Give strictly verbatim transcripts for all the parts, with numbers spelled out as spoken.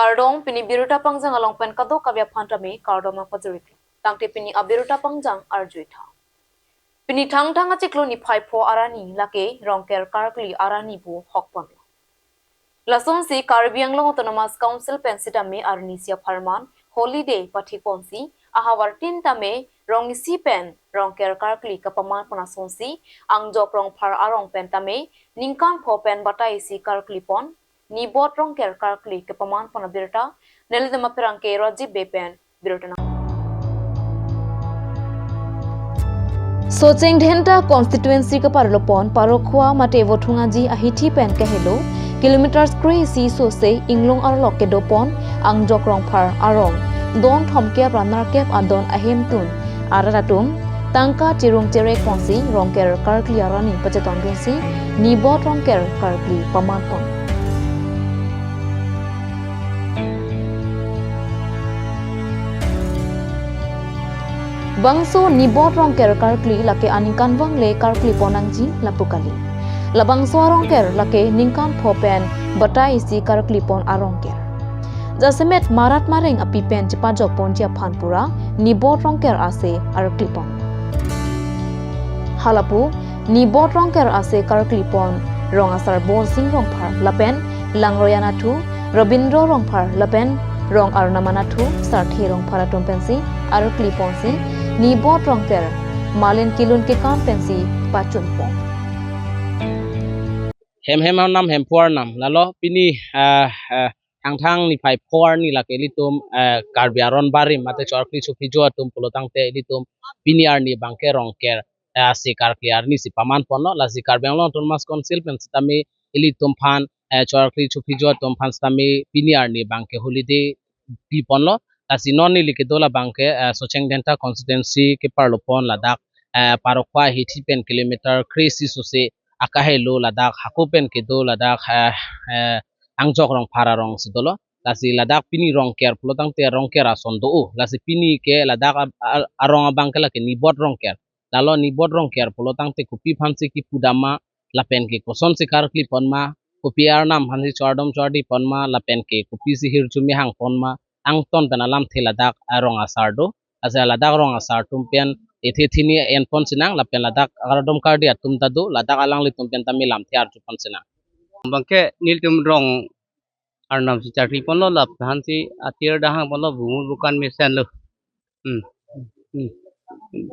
Kardom, pini birta pangjang along pen kadokave aphan tame kardom nangpajirlo. Tangte pini abirta pangjang arju-i tha. Pini Thangthang achiklo niphai pho arni lake Rongker Karkli arni pu hokponlo. Lasonsi Karbi Anglong Autonomous Council pen sitame arnisi apharman holiday pathiponsi ahavar tin tame rong isi pen Rongker Karkli kapamanpon asonsi Angjok Rongphar arong pen tame ningkan pho pen batai isi karklipon, Nibot Rongker Karkli kapamanpon abirta nelitum apherangke Rajiv Bey pen birta nang. Socheng Dhenta constituency kaparlopon Parokhua mate Vothung Aji ahithi pen kahelo kilometers kre isi sose inglong arlok kedopon Angjok Rongphar arong, don thomkep ra nerkep adon ahemtun arat atum tangka chirung cherek ponsi Rongker Karkli arni pachetongdunsi Nibot Rongker Karkli pamanpon. Bangso Nibot Rongker Karkli lake aningkanvang le karklipon nangji lapu kali. Labangso arongker lake ningkan pho pen batai isi karklipon arongker. Jasemet marat mareng api pen chepajokponji aphan pura Nibot Rongker ase arklipon. Halapu Nibot Rongker ase karklipon rong asar Bolsing Rongphar lapen Langroyan Athu, Rabindra Rongphar lapen rong arnaman athu Sarthe Rongphar atum pensi arkliponsi Nibot Rongker malin kilun kekam pensi pachunpon. Hem hem arnam, hem phu arnam. Lalo pini, ah, ah, Thangthang niphai pho arni lake ilitum, ah, Karbi aron barim mate Choarkli Chophijo atum pulotangte ilitum pini arni abangke Rongker, ah, ase karkli arnisi pamanponlo. Lasi Karbi Anglong Autonomous Council pen sitame ilitum aphan, ah, Choarkli Chophijo atum aphan sitame pini arni abangke holiday piponlo. Lasi non neli kedo labangke, eh, Socheng Dhenta constituency keparlopon ladak, eh, Parokhua ahithi pen kilometer kre isi sose akahelo ladak hako pen kedo ladak, eh, eh, Angjok Rongphar arongsi dolo. Lasi ladak pini Rongker pulotangte Rongker ason do-o. Lasi pini ke ladak ab-, a-, arong abangke lake Nibot Rongker. Lalo Nibot Rongker pulotangte kopi aphansi kipudam ma, lapen ke kosonsi karklipon ma, kopi arnam aphansi chordom chordipon ma, lapen ke kopisi hirjume hangpon ma, angton pen alamthe ladak arong asar do. Ase ladak rong asar atum pen ethe thini enpon sinang, lapen ladak kardom kardi atum ta do, ladak alanglitum pen tame lamthe arjupon sinang. Abangke nelitum rong arnam si charkliponlo, laphan si atir dahang ponlo, bumur bukan mesenlo. Hmm. Hmm.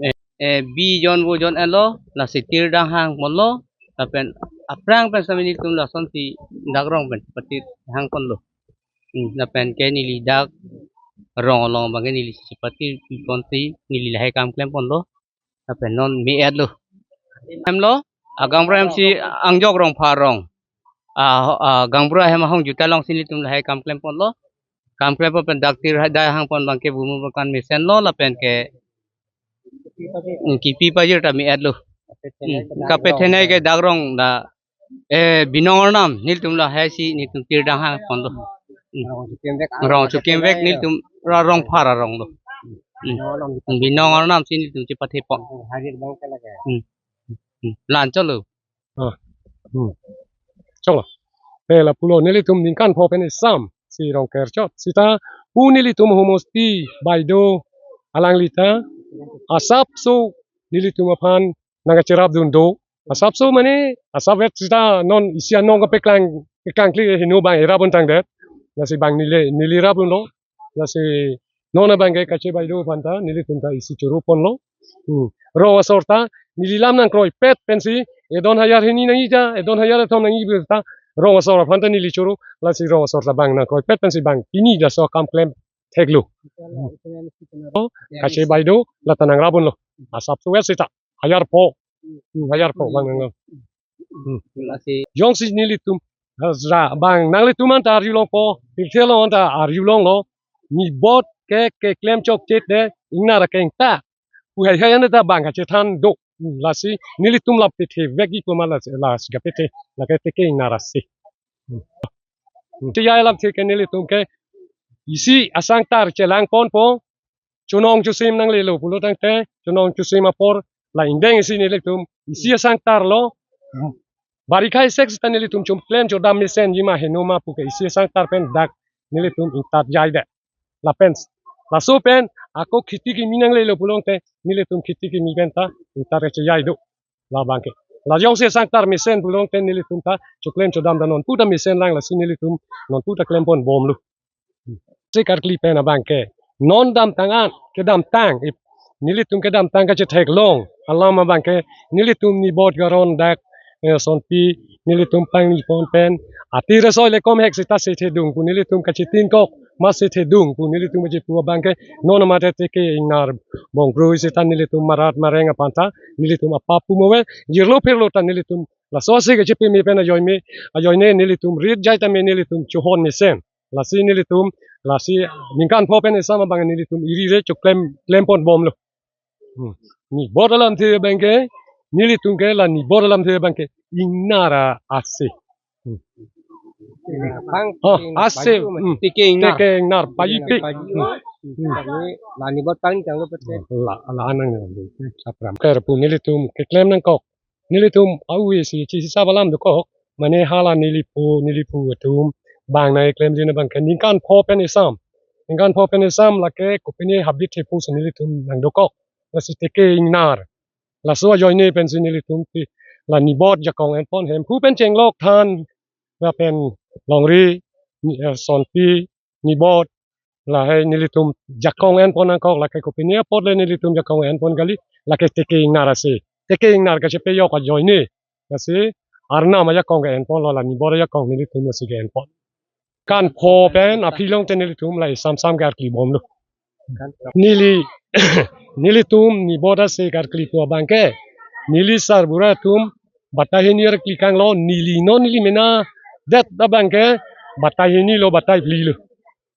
Eh, eh, bi jon vo jon enlo, lasi tir dahang ponlo, lapen aphrang pen sitame nelitum lasonsi dak rong pen patir hangponlo. Hmm, lapen ke neli dak rong along abangke neli si patir ponsi neli lahai kam klemponlo. Lapen non me-etlo. Hemlo, a, gaonbura hem si Angjok Rongphar arong. A, a, gaonbura hem ahong juta alongsi nelitum lahai kam klemponlo. Kam klempo pen dak tir dahang pon abangke bumur bukan mesenlo lapen ke, mm, kipi pajir ta me-etlo. Mm, kapethenei ke dak rong da, eh, binong arnam nelitum lahai si nelitum tir dahang ponlo. Mm. Rong chokimvek nelitum ra Rongphar aronglo. Mm. Binong arnam si nelitum chepathepon. Mm. Mm. Lan cholo. Ah. Hmm. Cholo. Eh, lapulo nelitum ningkan pho pen isam si Rongker chot. Seta pu nelitum homosti baido alangli ta asapso nelitum aphan nangkacherapdun do. Asapso mane asapvet seta non isi anong kapeklang, peklangkle heno abang era pon tangdet. Lasi abang neli, neli rapdunlo. Lasi non abangke kache baido aphan ta nelitum ta isi choro ponlo. Hmm. Rong asor ta neli lam nangkroipet pensi edon hajar hini nangji ja, edon hajar kethom nangji pu ta rong asor aphan ta neli choro, lasi rong asor ta abang nangkroipet pensi abang pini laso akam klem theklo. Hmm. Kache baido lata nangrapdunlo. Asapso vet seta hajar pho. Hmm, hajar pho abang nang. Hmm. Lasi jongsi nelitum, ha, ra abang nanglitum anta arjulongpo, pirthe along anta arjulonglo, Nibot ke keklem chokche te ingnar akeng ta pu heihei anta abang kachethan do. Hmm, lasi nelitum la pethevekji komat lasi, lasi kapethe, lake teke ingnar ase. Hmm. Hmm. Ti ya lamthe ke nelitum ke isi asang tar chelangponpo, chonong chosim nanglelo pulotangte, chonong chosim apor la ingdeng isi nelitum isi asang tarlo. Barikha isek seta nelitum chom klem chodam mesenji ma heno ma puke isi asang tar pen dak nelitum ingtat jai det. Lapen, laso pen, ako kheti kimi nanglelo pulote, nelitum kheti kimi pen ta, ingtar kachejai do. La abangke. La jongsi sangtar mesen pulote nelitum ta, choklem chodam ta non pu ta mesen lang lasi nelitum, non pu ta klempon bomlo. Si karkli pen abangke. Non damtang an, kedamtang, ip-, nelitum kedamtang kachetheklong alam abangke, nelitum ni vote karon dak, eh, sonpi, nelitum pangni pon pen, ati resoi le kom hek sita sethe dung pu nelitum kachetin kok, ma sethe dung pu nelitum kachepu abangke, non mate teke ingnar bongkrui sita nelitum marat mareng aphan ta, nelitum apap pu move, jirlo phirlo ta nelitum, laso si kachepi me pen ajoine, ajoine nelitum rit jai tame nelitum chohon mesen. Lasi nelitum, lasi ningkan pho pen isam abang nelitum iri re choklem, klempon bomlo. Hmm. Ni vote alamthe abangke, nelitum ke la ni vote alamthe abangke, ingnar ase. Hmm. Bang, oh, ase, bang, hmm. Teke ingnar. Teke ingnar, paji pi. Paji. Hmm. Hmm. La ni vote pangni tanglo pete. La, la anang ni. Sapram. Ker pu nelitum keklem nangkok. Nelitum awi si chisi sabalam dokok. Mane hala nelipu, nelipu atum. Bang nangklemjin abangke ningkan pho pen isam. Ningkan pho pen isam lake kopine habit thepu si nelitum nangdokok. Lasi teke ingnar. Laso ajoine pensi nelitum ti la ni vote jakong enpon Hemphu pen chenglok than. Lapen Longri, ni, eh, Sonpi, ni vote, lahai nelitum jakong enpon nangkok, lake kopine apot le nelitum jakong enpon kali, lake teke ingnar ase. Teke ingnar kachepejok ajoine. Lasi arnam ajakong ke enponlo, la ni vote ajakong nelitum lasi ke enpon. Ningkan pho pen aphi longte nelitum la isam sam ke arkli bomlo. Neli, nelitum ni vote ase karkli pu abangke. Neli sarbura atum batai hini arkli kanglo, neli non neli mena det abangke batai hini lo, batai phli lo.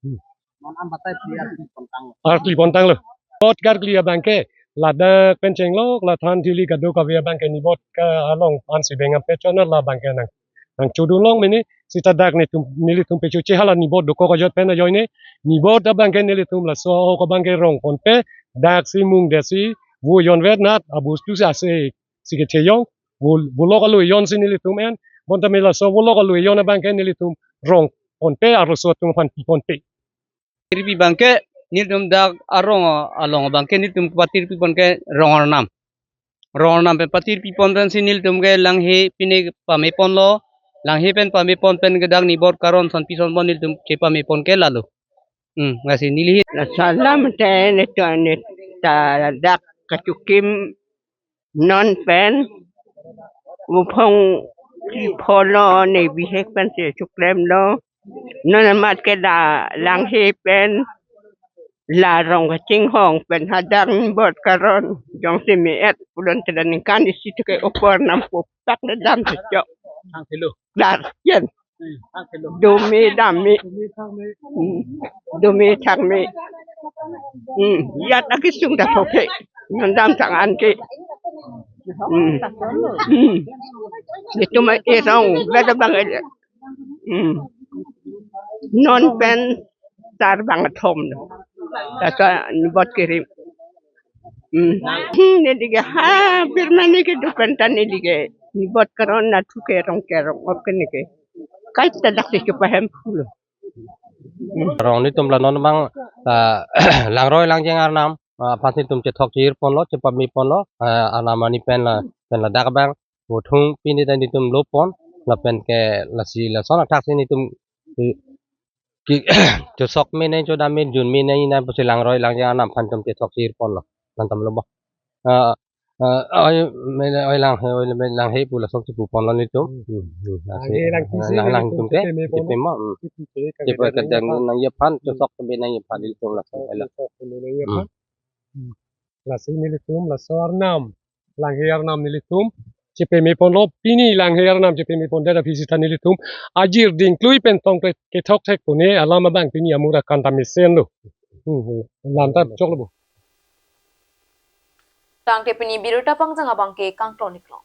Hmm. Non an batai phli arkli pontanglo. Arkli pontanglo. Vote karkli abangke ladak pen chenglok la than thili kadokave abangke ni vote ka along ansi bengam pechonat la abangke nang. Nangchodun long mene sita dak netum, nelitum pechoche hala ni vote dokok ajot pen ajoine. Ni vote abangke nelitum laso ahok abangke rong ponpe, dak si mung desi vo jonvet nat abus tu si ase si ketheyong, vo, volok alo ejon si nelitum en, bonta me laso volok alo ejon abangke nelitum rong ponpe arloso atum aphan pi ponpe. Tirpi abangke nelitum dak arong along abangke nelitum patirpi ponke rong arnam. Rong arnam pen patirpi pon pensi nelitum ke Langhe pine pame ponlo. Langhe pen pame pon pen ke dak ni vote karon sonpi sonpon nelitum chepame pon ke lalo. Hmm, lasi neli hi. La salam te netu anit ta dak kachukim non pen. Muphong si pholo ne bihek pensi chuklemlo. Non amat ke la Langhe pen la rong kachinghong pen hadak ni vote karon jongsi me-et pulonte la ningkan isi te ke opor nam pupak le dam te chok. Thang thelo. Dar yen. Hmm, thang thelo. Dome dam me. Dome thang me. Hmm. Dome thang me. Hmm. Yat akisung da phoke. Non damtang an ke. Hmm. Hmm. Itum erong beda bang aja. Hmm. Non pen sar bang athom lo. Tata ni vote kirim. Hmm. Hmm, neli ke ha, pirma neli ke dukan ta neli ke. Ni vote karon na thu kerong kerong op ke neli ke. Kai ta dak si chupa Hemphu lo. Hmm. Rong netum la non bang, ah, langroi langjeng arnam, ah, aphan si netum chethok chir ponlo, chepame ponlo, ah, arnam ani pen la, pen ladak bang. Vote hung pini ta netum lo pon, lapen ke lasi lason athak si netum ki, ki, chosok me nai chodam me jun me nai na pusi langroi langjeng arnam aphan netum chethok chir ponlo. Nangtum lo bo. Ah, ah, oi, me, oi Langhe, oi, me Langhe pu lason chepu ponlo netum. Hmm, hmm, lasi, Langhe Langthisi lang, lang netum tum ke, chepe me pon. Chepe mo, hmm. Chepe ke chepe kadang nang ye phan, chosok me nang ye phan netum lason, oh, ela. Chosok me nang ye phan. Hmm. Hmm. Lasi nelitum, laso arnam. Langhe arnam nelitum chepame ponlo, pini Langhe arnam chepame pon dada pisi ta nelitum ajir dingklui pen tong ke kethok thek pone alam abang pini amura kanta mesen lo. Hmm, hmm. Lam ta choklo bo. Tangte pini birta pangjang abangke kangton iklo.